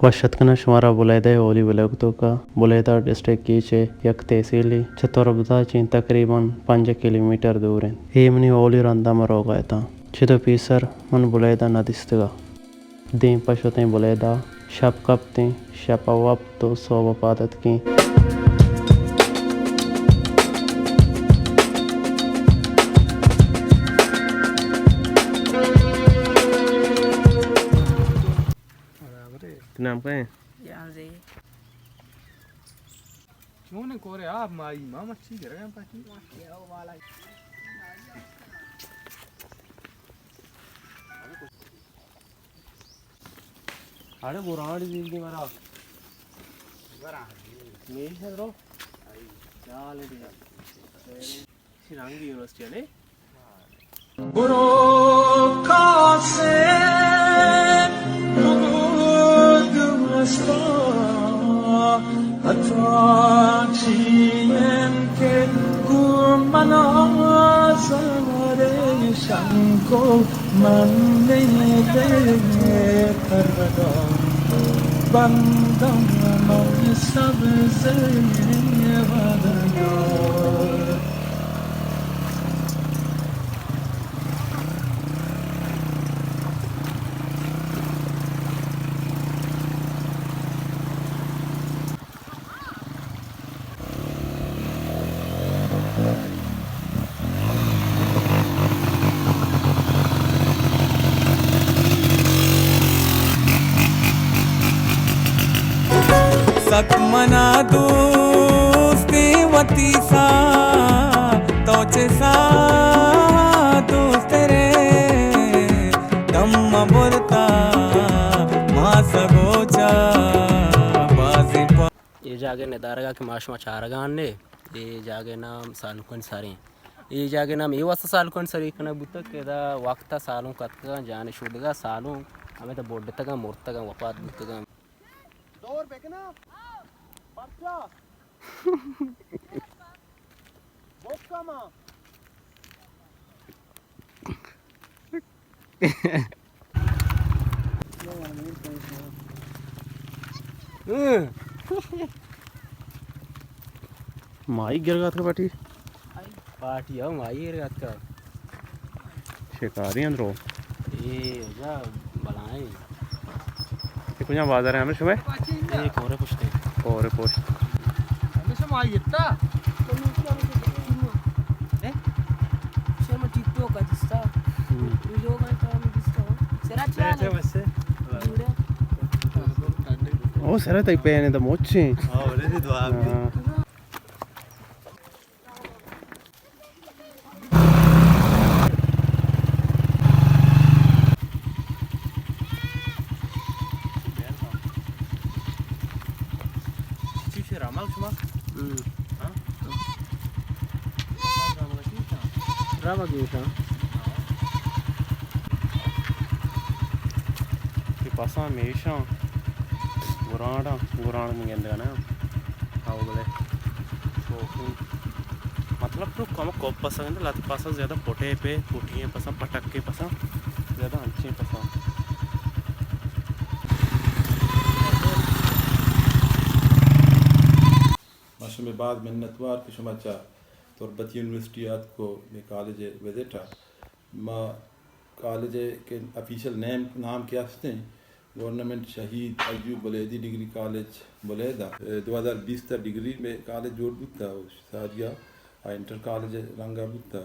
وش اتک کناں شمارا بلیدہ ءِ اولی ولاگ ءِ توکا۔ بلیدہ ڈسٹرکٹ کیچ ءِ یک تحصیلے چہ تربت ءَ چہ تقریباً پنجاہ کلومیٹر دور انت۔ اے منی اولی رند ءَ من روگ ءَ اتاں۔ چد ءُ پیسر من بلیدہ نہ دیستگ ءَ۔ دیم پہ شتیں بلیدہ، شپ کپتیں، شپ ءَ وپت ءُ سہب ءَ پاد اتکیں۔ نام کئے؟ جہانزیب۔ چون کورے آپ مائی ما مچھی گرگا پاکی۔ اڑے گورانڈ دیگی مرا۔ میش درو۔ چال دی۔ شی رنگ یونیورسٹی نے۔ برو کاسے دود مستا، حتی چی انت کہ گوں من آزار شنکو، من نے دے کردہ بندم من سبز ودگار۔ سک منا دوستیں وتی ساہ، تو چہ ساہ دوست رے، دم برتا ما سگوچا بازیں پا۔ اے جاگہ ندارگا کہ ما شما چارگا نے، اے جاگہ نام سالونکانی سریں۔ اے جاگہ نام اے واسطہ سالونکانی سریں کنگ بوتگ کہ ادا وقتا سالونک اتکگاں، جان شودگا سالونک ہمے تا بڈتگاں، مرتگاں، وفات بوتگاں۔ دور بکنا۔ پرچا؟ بوکا ما۔ مائی گرگ اتکا پاٹی؟ پاٹی ہو، مائی گرگ اتکا۔ شکاری اندرو۔ اے جا بلائیں۔ اے کجا بازار ہے ہمیں شمے؟ اے کورے پشتے۔ کورے پشت۔ ہمیں شما آئی اتا؟ اے؟ شما ٹک ٹاک اتستا۔ ہم۔ ویڈیو بنتا ہم دستا۔ سرا چلا۔ او سرا تئی پہنے تو موچیں۔ ہاں۔ چی شے رامل شما؟ ہم۔ ہاں؟ رامل چی شے؟ رامل گیتا۔ کہ پساں میشاں گرانڈاں، گرانڈ من گندگا نہ۔ ہاو بلے۔ شوقین۔ مطلب تو کم کوپ پساں گندے، لت پساں زیادہ پوٹے پہ، پوٹی ہیں پساں، پٹک کے پساں، زیادہ انچیں پساں۔ ما شمے باز منتوار کہ شما چہ تربت یونیورسٹی آتکو مے کالج ء وزٹ ء۔ ما کالج ء کہ آفیشل نیم، نام کہ ہستیں گورنمنٹ شہید ایوب بلیدی ڈگری کالج بلیدہ، دو ہزار بیست ء ڈگری مے کالج جوڑ بوتا و ساریگا آ انٹر کالج رنگا بوتا۔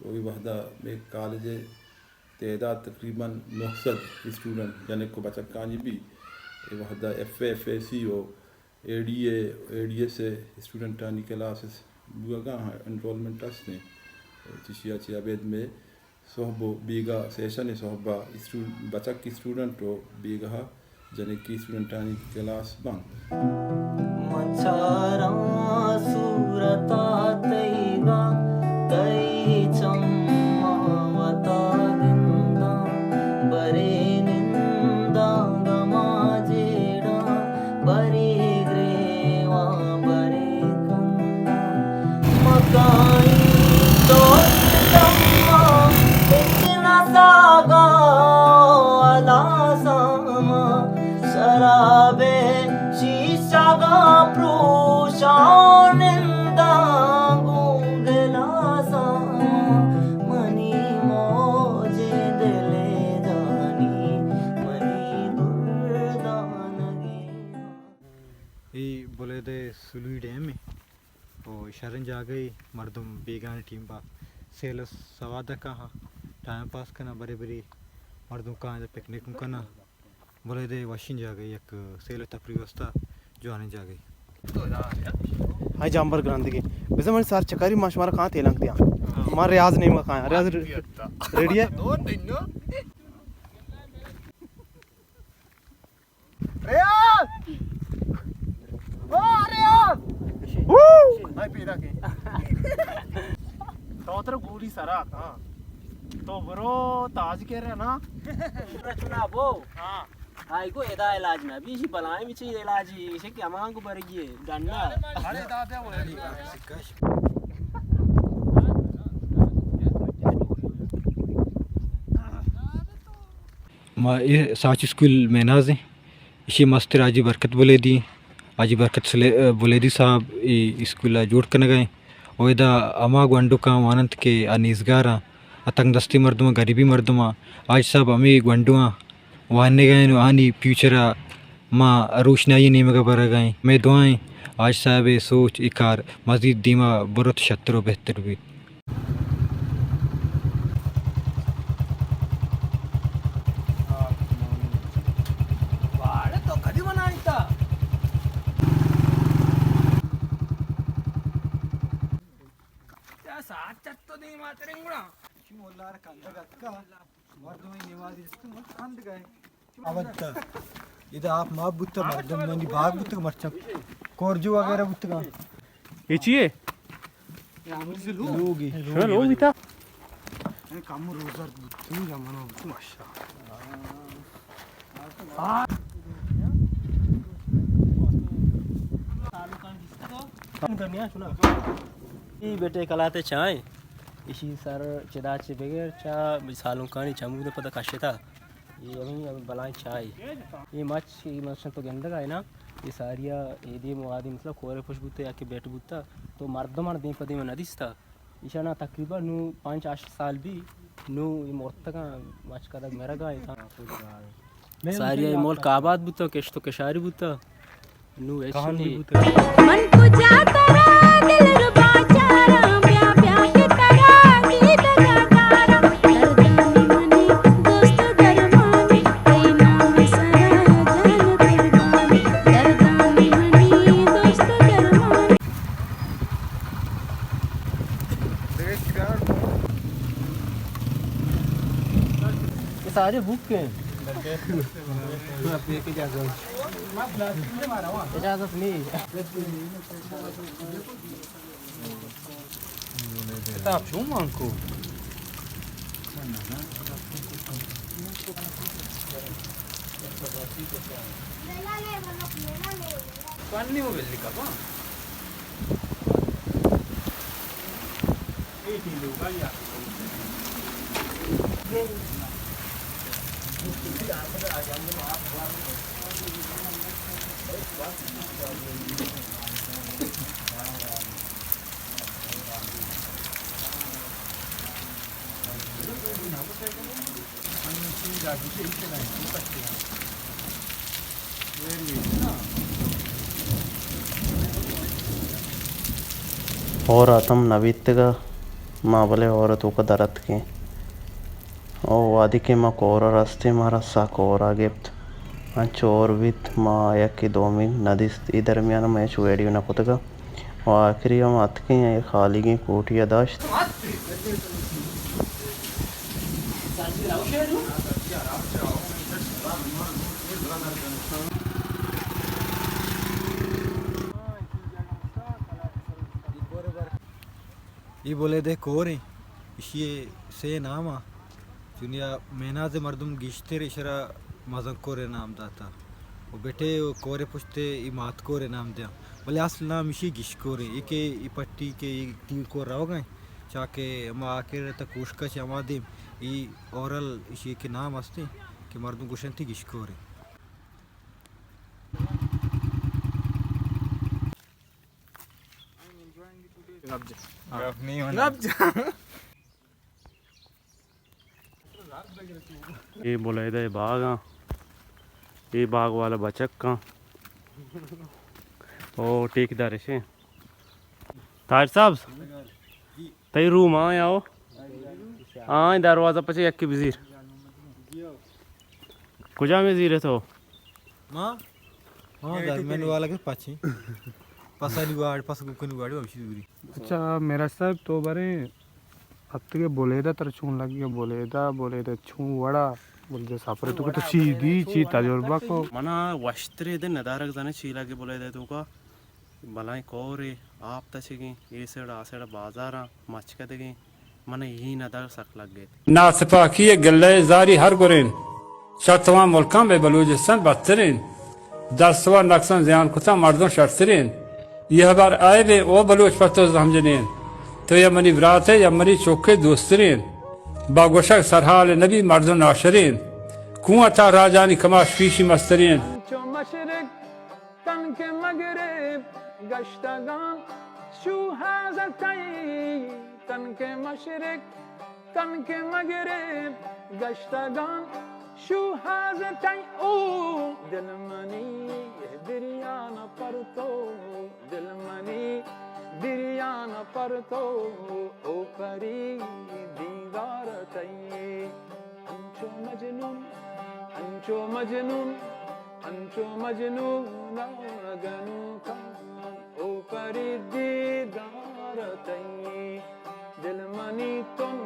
و اے وہدا مے کالج تعداد تقریباً نو سد اسٹوڈنٹ جنک و بچکانی بی۔ اے وہدا F A, F A C و A D A, A D S ء اسٹوڈنٹانی کلاسز بوگا انرولمنٹ است انت۔ چشیا چہ ابید مے سہب و بیگا سیشن ء سہبا اسٹوڈ-، بچک اسٹوڈنٹ و بیگہا جنکی اسٹوڈنٹانی کلاس بنت۔ من چاراں صورتا تئیگا، تئی چماں وتا گنداں، برے ننداں گماں جیڑاں، برے گریواں، برے کنداں۔ مکائیں تو چماں ہچ نہ سلوئی ڈیم ءَ۔ او شریں جاگہے، مردم بیگاہ ءِ ٹیم با سیل ءُ سواد ءَ کاہاں، ٹائم پاس کناں، برے برے مردم کاہاں پکنک کناں۔ بلے دے وشیں جاگہے، یک سیل ءُ تفریح واسطہ جوانیں جاگہے۔ ہائی جامبر گرندگے۔ بزاں منی سر چکاری ما شمارا کاں تیلانک دیاں۔ ما ریاض نیمگا کاں۔ ریاض ریڈی ہے؟ ریاض! او ریاض! ہائی پیدا کے۔ تو تر گولی سرا، ہاں۔ تو برو تاج کے رہنا۔ چنا بو۔ ہاں۔ آئی کو ادا علاج نہ بی، ایشی بلائیں بچی علاج، ایشی کہ ہمان کو برگی ہے، ڈنڈا۔ ما اے ساچ اسکول میناز ایں۔ ایشی مستر حاجی برکت بلیدی، حاجی برکت سلے-، بلیدی صاحب اے اسکول ءَ جوڑ کنگ ءَ ایں۔ و ادا ہما گونڈوکاں واننت کہ آ نیزگاراں، آ تنگ دستی مردماں، غریبی مردماں، حاجی صاحب ہمے گونڈواں وانگ ءَ ایں و آنی فیوچر ءَ ما روشنائی نیمگ ءَ برگ ءَ ایں۔ مئے دعا ایں حاجی صاحب ءِ سوچ اے کار مزید دیما برت، شتر و بہتر بیت۔ ساعت چت تو دیما ترنگڑا۔ مولار کندگ اتکا۔ مردم نمازی است، من کند گئے۔ ابدا۔ ادا آپ ما بوتا، مردم منی باغ بوتا، مرچاں کورجو وغیرہ بوتا۔ یہ چی ہے؟ لوگی۔ شما لوگ بیتا؟ کم روزر بوتا، یا منو بوتا، ماشاءاللہ۔ اے بیٹے کلاتے چائیں، اشی سر چدا چے بغیر چا سالونکانی چمود پتہ کشتا۔ اے ہمیں ہمیں بلائیں چائے۔ اے مچ، اے مچ تو گندگ آئے نا، اے ساریا اے دیم و آدی مطلب کورے پش بوتا یا کہ بیٹ بوتا، تو مردمان دیم پہ دیم نہ دیستا۔ ایشانا تقریباً نوں پنچ ہشت سال بی، نوں اے مرتگاں، مچ کدگ مرگا اے تھا۔ ساری اے ملک آباد بوتا، کشت و کشاری بوتا، نوں ہچ نی۔ من کجا ترا دلربا چاراں، بیا بیا کہ ترا دیدگا داراں۔ دردانی منی دوست درمانی، تئی نام سرا جان قربانی۔ دردانی منی دوست درمانی۔ یہ سارے بک ہیں۔ اجازت نہیں۔ کتاب چون مان کو؟ پانی مو بلی کپا۔ ہور اتم نہ بیتگ ء ما بلے ہور ء توک ء در اتکیں۔ او وہدے کہ ما کور ء رستیں، مارا سک ہور ء گپت۔ انچو ہور بیت، ما یکے دومی نہ دیست۔ اے درمیان ء ما ہچ ویڈیو نہ کتگ ء و آخری ء ما اتکیں ء یک ہالیگیں کوٹی ء داشت۔ اے بلیدہ ء کور ایں، ایشی ء سے نام آں۔ چونیا میناز ء مردم گیشتر ایشرا مزن کور ء نام داتا و بٹے و کور ء پشت ء اے مات کور ء نام دیاں، بلے اصل نام ایشی گیش کور ایں۔ اے کہ اے پٹی کہ اے تیر کور روگ ء ایں، چاکہ ہما آکر تا کوشکا چہ ہما دیم اے اورل ایشی کہ نام ہستیں کہ مردم گوشنتی گیش کور ایں۔ اے بلیدہ ء باغ آں، اے باغ والا بچک آں۔ او ٹھیکیدار اش ایں۔ طاہر صاحب، تئی روم آں یا او؟ آں، دروازہ پچے یکے بزیر۔ کجا میں زیرے تو؟ ما؟ ہاں، در من والا کے پچے۔ پسالی واڑ، پس گوکنی واڑ، وشی دوری۔ اچھا، میرا صاحب تو برے اتکے بلیدہ تر چون لگے؟ بلیدہ، بلیدہ چون وڑا؟ بلیدہ سفر تو کہ تو چی دی، چی تجربہ کو؟ منا وشترے دے ندارگ زانے چی لگے بلیدہ تو کا؟ بلائیں کورے، آپ تچگیں، اے سیڑ آ سیڑ بازاراں مچ کدگیں، من اے ندارگ سک لگیت۔ ناسپاکی ء گلہ ء زاری ہر گرین، شر توان ملکاں بہ بلوچستان بدترین، دست و نقصان زیان کتاں مردم شرترین۔ یہ ہبر عیب ء او بلوچ پہ تو زہم جنین، تو یا منی برات ء یا منی چک ء دوسترین، با گوشگ سرحال نبی مردم ناشرین، کوں عطا راجانی کماش پیشی مسترین۔ چو مشرق تنکہ مغرب گشتگاں شوہاز تئی، تنکہ مشرق تنکہ مغرب گشتگاں شوہاز تئی۔ او دل منی بریان پر تو، دل منی بریان پر تو، او پری دیدار تئی۔ انچو مجنون، انچو مجنون، انچو مجنون گنوکان، او پری دیدار تئی۔ دل منی تن